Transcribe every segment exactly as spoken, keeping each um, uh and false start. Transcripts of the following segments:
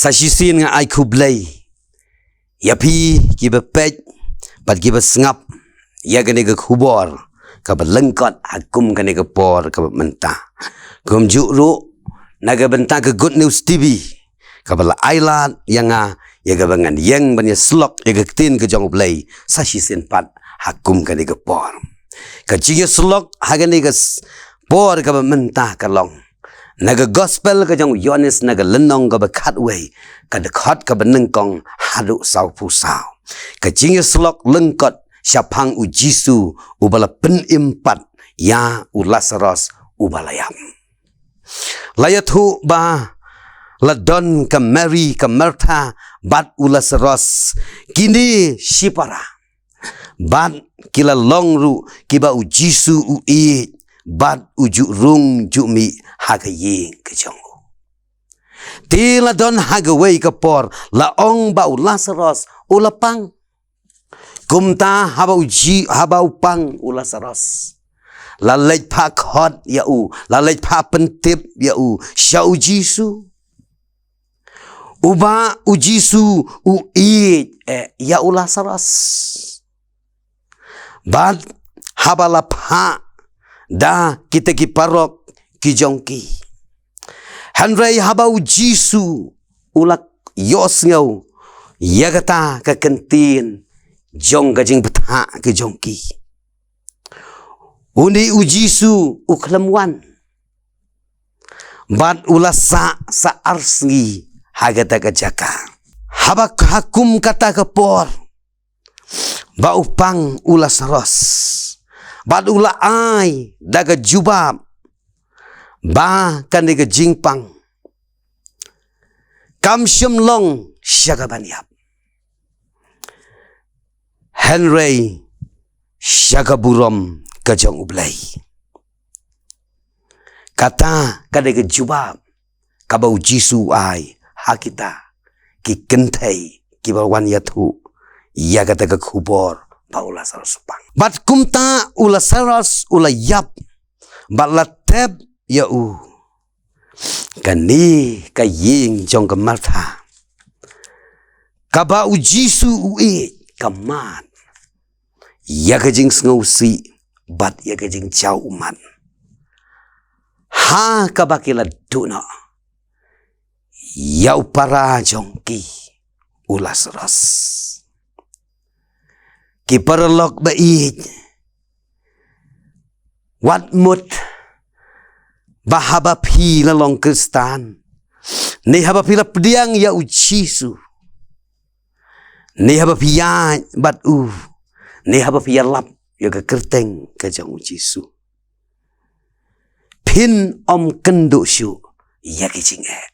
Sa shisien nga ai khublei ïa phi kiba peit bad kiba sngap ïa kane ka khubor kaba lyngkot ha kum kane ka por kaba mynta. Kumjuh ruh na ka bynta ka Good News T V kaba la ai lad ïa nga ïa kaba ngan ïeng ban ïa slok ïa ka ktien ka jong U Blei sa shisien pat ha kum kane ka por. Ka jingïaslok ha kane ka s-, por kaba mynta ka long na ka gospel ka jong u Ïoannis na ka lynnong kaba khatwei, ka dkhot kaba nyngkong haduh sawphew saw. Ka jingïaslok lyngkot shaphang U Jisu uba la pynim pat ïa u Lasaros uba la ïap. La ïathuh ba la don ka Mari, ka Martha bad u Lasaros, kine shipara. Bad ki la long ruh kiba U Jisu u ïeit bad u ju rung ju mih ha ka ïing ka jong u. Te la don ha kawei ka por la ong ba u Lasaros u la pang. Kumta haba u Ji-, haba u pang u Lasaros, la leit phah khot ïa u, la leit phah pyntip ïa u sha U Jisu. Uba U Jisu u ïeit, eh, ïa u Lasaros. Bad haba la phah da kita ki paralok ki jong ki. Hynrei haba U Jisu u la ïohsngew ïa kata ka kyntien jong ka jingbthah ki jong ki, une U Jisu u khlem wan. Bad u la sah sa ar sngi ha kata ka jaka. Haba ha kum kata ka por ba u pang u Lasaros, bad u la ai da ka jubab ba kane ka jingpang kam shym long sha ka ban ïap, hynrei sha ka burom ka jong U Blei. Kata ka dei ka jubab kaba U Jisu u ai ha kita ki kynthei kiba wan ïathuh ïa kata ka khubor ba u Lasaros u pang. Bad kumta u Lasaros u la ïap bad la tep ïa u. Kane ka ïing jong ka Martha, kaba U Jisu u ïeit, ka mad ïa ka jingsngewsih bad ïa ka jingjaw ummat ha kaba ki la duh noh ïa u para jong ki u Lasaros. Ki paralok ba ïeit, wat mut ba haba phi la long Khristan, ne haba phi la pdiang ïa U Jisu, ne haba phi ïaid bad u, ne haba phi ïalap ïa ka kyrteng ka jong U Jisu, phin ym kynduh shuh ïa ki jingeh.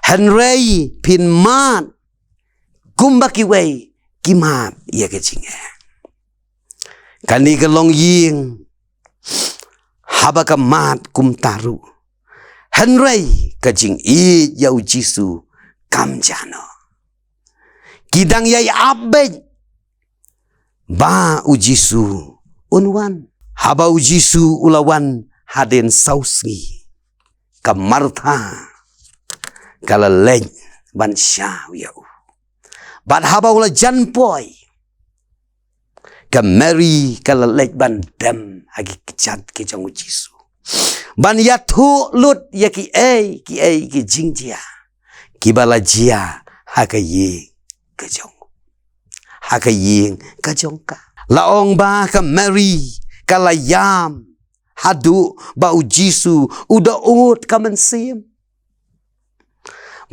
Hynrei phin mad kumba kiwei ki mad ïa ki jingeh. Kane ka longïing haba ka mad kumta ruh, hynrei ka jingïeit ïa U Jisu kam jah noh. Ki dang ïai ap beit ba U Jisu un wan. Haba U Jisu u la wan hadien saw sngi, ka Martha ka la leit ban shaw ïa u. Bad haba u la jan poi, ka Mary ka la leit ban dem ha ki kjat ki jong U Jisu, ban ïathuh lut ïa kiei kiei ki jingjia kiba la jia ha ka ïing ka jong, ha ka ïing ka jong ka. La ong ba ka Mary ka la ïam haduh ba U Jisu u da ud ka mynsiem.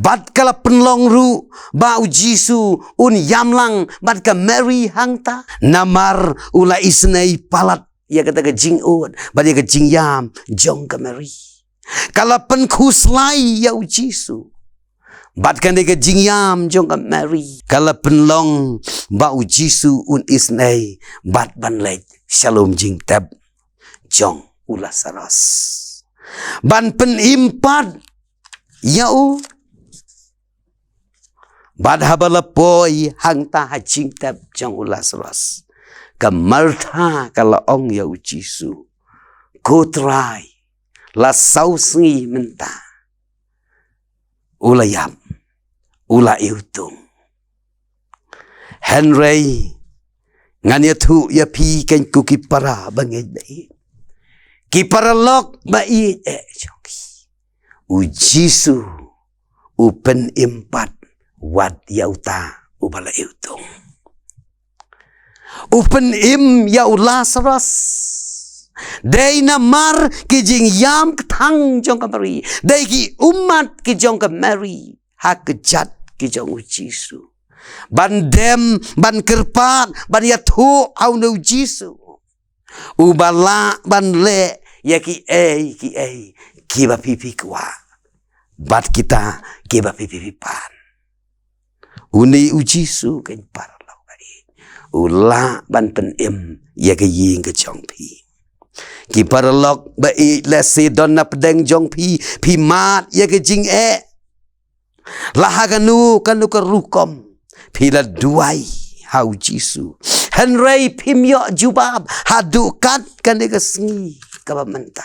Bad ka la pynlong ruh ba U Jisu un ïam lang bad ka Mary hangta, namar u la isynei palat ïa kata ka jingud bad ïa ka jingïam jong ka Mary. Ka la pynkhuslai ïa U Jisu bad kane ka jingïam jong ka Mary ka la pynlong ba U Jisu un isynei bad ban leit sha lum jingtep jong u Lasaros, ban pynim pat ïa u. Bad haba la poi hangta ha jingtep jong u Lasaros, ka Martha ka la ong ïa U Jisu, "Ko Trai, la saw sngi mynta u la ïap. u la iwtung. Hynrei ngan ïathuh ïa phi, kyntu ki para ba ngeit ba ïeit, ki paralok ba ïeit eh jong ki, u Jisu u pynim pat wat ïa uta uba la iwtung. U pynim ïa u Lasarus. Dei namar ki jingïam kthang jong ka Mari, dei ki ummat ki jong ka Mari ha kjat ki jong u Jisu, ban dem, ban kyrpad, ban ïathuh ha une u Jisu uba lah ban leh ïa kiei kiei kiba phi phi kwah bad kita kiba phi phi phi pan. Une u Jisu, kyntu ki paralok ba ïeit, u lah ban pynim ïa ka ïing ka jong phi. Ki paralok ba ïeit, lehse don na pdeng jong phi, phi mad ïa ka jingeh. La ha kano kano ka rukom phi la duwai ha u Jisu, hynrei phim ïoh jubab haduh kat kane ka sngi kaba mynta.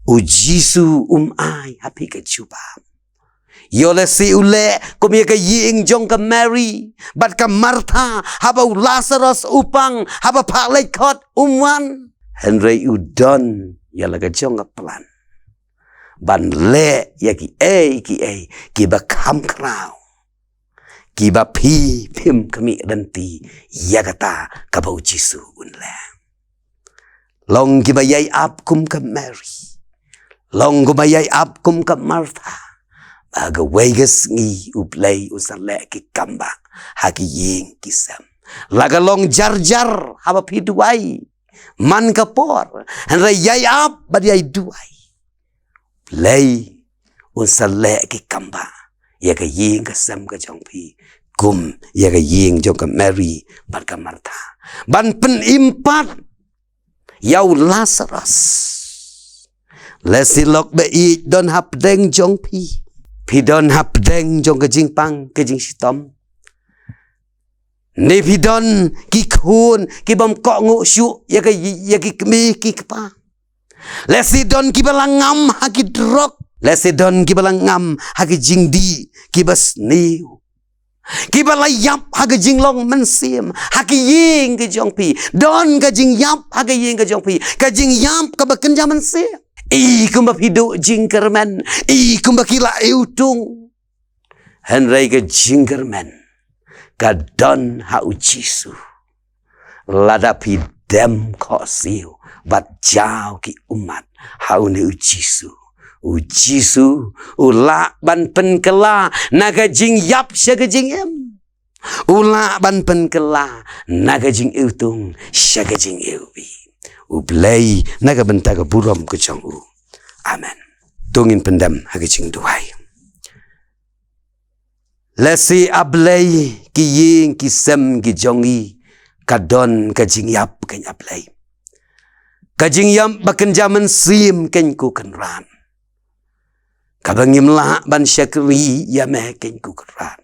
U Jisu um ai ha phi ka jubab. Ïoh lehse u leh kum ïa ka ïing jong ka Mari bad ka Martha, haba u Lasarus u pang, haba phah leit khot um wan. Hynrei u don ïa la ka jong ka plan ban leh ïa kiei kiei kiba kham khraw, kiba phi phim khmih lynti ïa kata kaba u Jisu un leh. Long kiba ïai ap kum ka Mari, long kiba ïai ap kum ka Martha, ba kawei ka sngi U Blei un sa leh ki kambah ha ki ïing ki sem. La ka long jar jar haba phi duwai man ka por, hynrei ïai ap bad ïai duwai. Blei un sa leh ki kambah ïa ka ïing ka sem ka jong phi, kum ïa ka ïing jong ka Mari bad ka Martha. Ban pynim pat ïa u Lasarus. Lehse lok ba ïeit don hapdeng jong phi. Phi don hapdeng jong ka jingpang ka jingshitom. Ne phi don ki khun ki bym kohnguh shuh ïa ka, ïa ki kmie ki kpa. Lehse don kiba la ngam ha ki drok. Lehse don kiba la ngam ha ki jingdih kiba sniew. Kiba la ïap ha ka jinglong mynsiem ha ki ïing ki jong phi. Don ka jingïap ha ka ïing ka jong phi, ka jingïap kaba kynja mynsiem. I kumba phi duh jingkyrmen, i kumba ki la iwtung. Hynrei ka jingkyrmen ka don ha u Jisu. Lada phi dem khohsiew bad jaw ki ummat ha une u Jisu, u Jisu u lah ban pynkylla na ka jingïap sha ka jingim. U lah ban pynkylla na ka jingiwtung sha ka jingiwbih. U Blei na ka bynta ka burom ka jong u. Amen. To ngin pyndem ha ka jingduwai. Lehse A Blei, ki ïing ki sem ki jong ngi ka don ka jingïap, kynja A Blei. Ka jingïap ba kynja mynsiem, kynja ko Kynrad. Kaba ngim lah ban shakri ïa me, kynja ko Kynrad.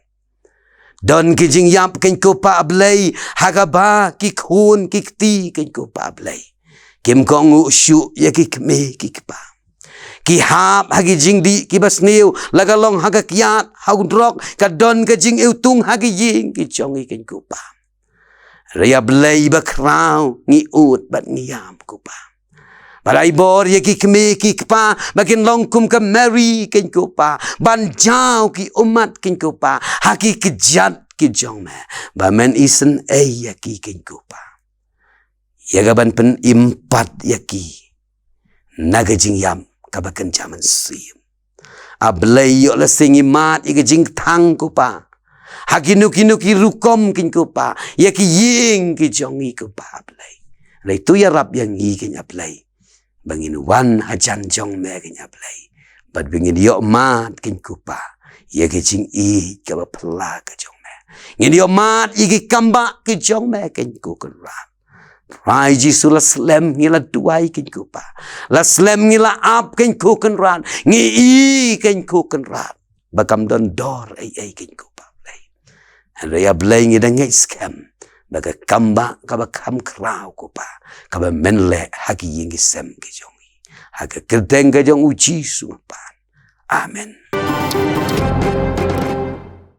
Don ki jingïap, kynja ko Pa A Blei, ha kaba ki khun ki kti, kynja ko Pa A Blei, kim kohnguh shuh ïa ki kmie ki kpa. Ki hap ha ki jingdih kiba sniew, la ka long ha ka kiad, ha u drok, ka don ka jingiwtung ha ki ïing ki jong ngi, kynja ko Pa. Hynrei A Blei ba khraw, ngi ud bad ngi ïam, ko Pa. Ba ai bor ïa ki kmie ki kpa ba kin long kum ka Mari, kynja ko Pa, ban jaw ki ummat, kynja ko Pa, ha ki kjat ki jong me, ba men isynei ïa ki, kynja ko Pa. Ïa ka ban pynim pat ïa ki na ka jingïap kaba kynja mynsiem. A Blei, ïoh lehse ngi mad ïa ka jingkthang, ko Pa, ha kino kino ki rukom, kynja ko Pa, ïa ki ïing ki jong ngi, ko Pa A Blei. Hynrei to ïarap ïa ngi, kynja A Blei, ba ngin wan hajan jong me, kynja A Blei, bad ba ngin ïoh mad, kynja ko Pa, ïa ka jingïeit kaba phylla ka jong me. Ngin ïoh mad ïa ki kambah ki jong me, kynja ko Kynrad. Trai Jisu, la slem ngi la duwai, kynja ko Pa. La slem ngi la ap, kynja ko Kynrad. Ngi i, kynja ko Kynrad, ba kam don dor ei ei, kynja ko Pa A Blei. Hynrei A Blei, ngi dang ngeit skhem ba ka kambah kaba kham khraw, ko Pa, kaba men leh ha ki ïing ki sem ki jong ngi, ha ka kyrteng ka jong u Jisu ngi pan. Amen.